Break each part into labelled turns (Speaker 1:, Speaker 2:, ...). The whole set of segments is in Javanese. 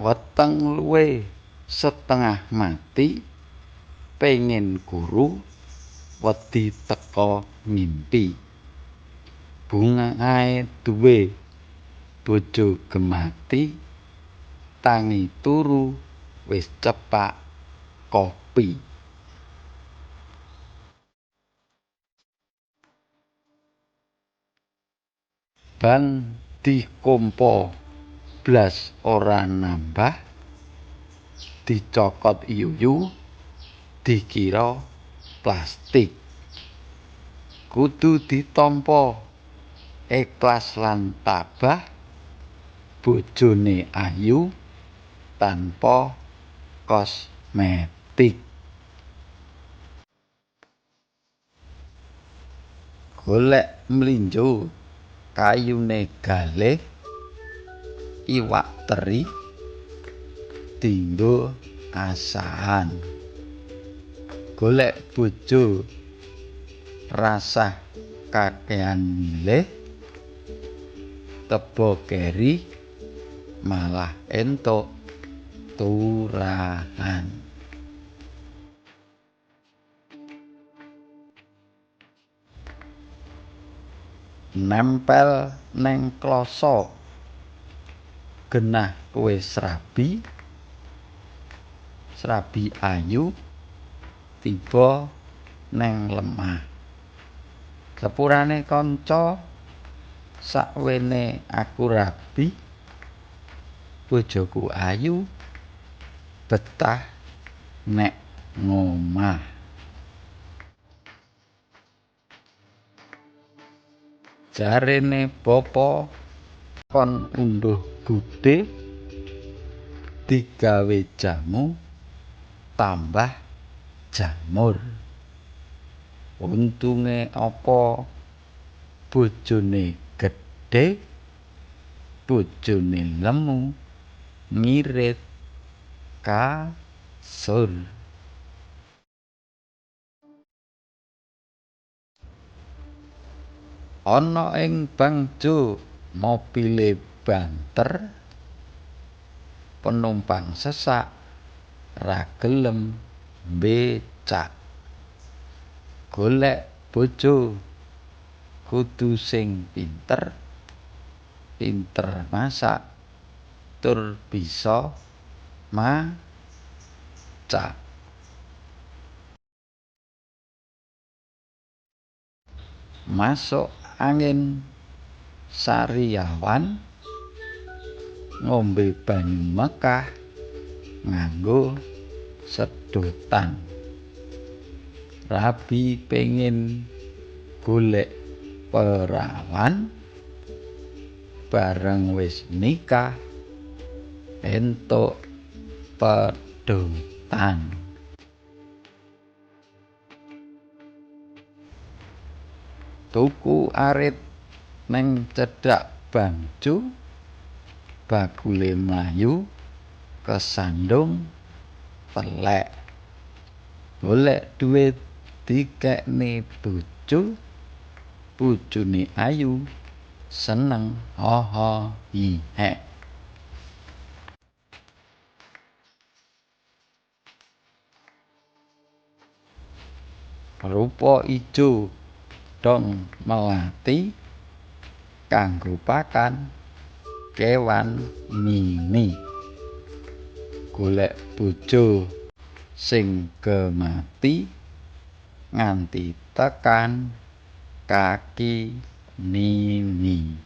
Speaker 1: Weteng luwe setengah mati, pengin kuru wedi teka ngimpi. Bungahe duwe bojo gemati, tangi turu wis cepak kopi. Ban dikompa blas ora nambah, dicokot yuyu dikira plastik. Kudu ditampa ikhlas lan tabah, bojone ayu tanpa kosmetik. Golek mlinjo kayune galih, iwak teri dinggo asahan. Golek bojo rasah kakehan milih, teba keri malah entuk turahan. Nempel neng klasa genah kowe srabi, srabi ayu tiba neng lemah. Sepurane kanca sakwene aku rabi, bojoku ayu betah nek ngomah. Jarene bapa kon unduh budhe digawe jamu tambah jamur. Untunge apa bojone gedhe, bojone lemu ngirit kasur. Ana ing bangjo mobile banter, penumpang sesak ra gelem mbecak. Golek bojo kudu sing pinter, pinter masak tur bisa macak. Masuk angin sariawan ngombe banyu Mekah nganggo sedotan. Rabi pengin golek perawan, bareng wis nikah entuk pedotan. Tuku arit neng cedhak bangjo, bakule mlayu kesandung telek. Golek duit dikekne bojo, bojone ayu seneng haha hihek. Rupa ijo dong melati kanggo pakan kewan mini. Golek bojo sing gemati nganti tekan kaki nini.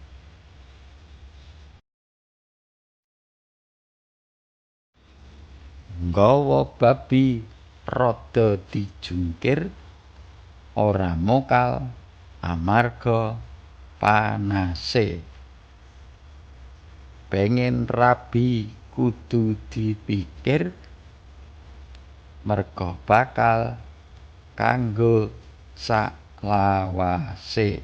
Speaker 1: Nggawa babi rada dijungkir, ora mokal amarga panase. Pengen rabi kudu dipikir, merga bakal kanggo saklawase.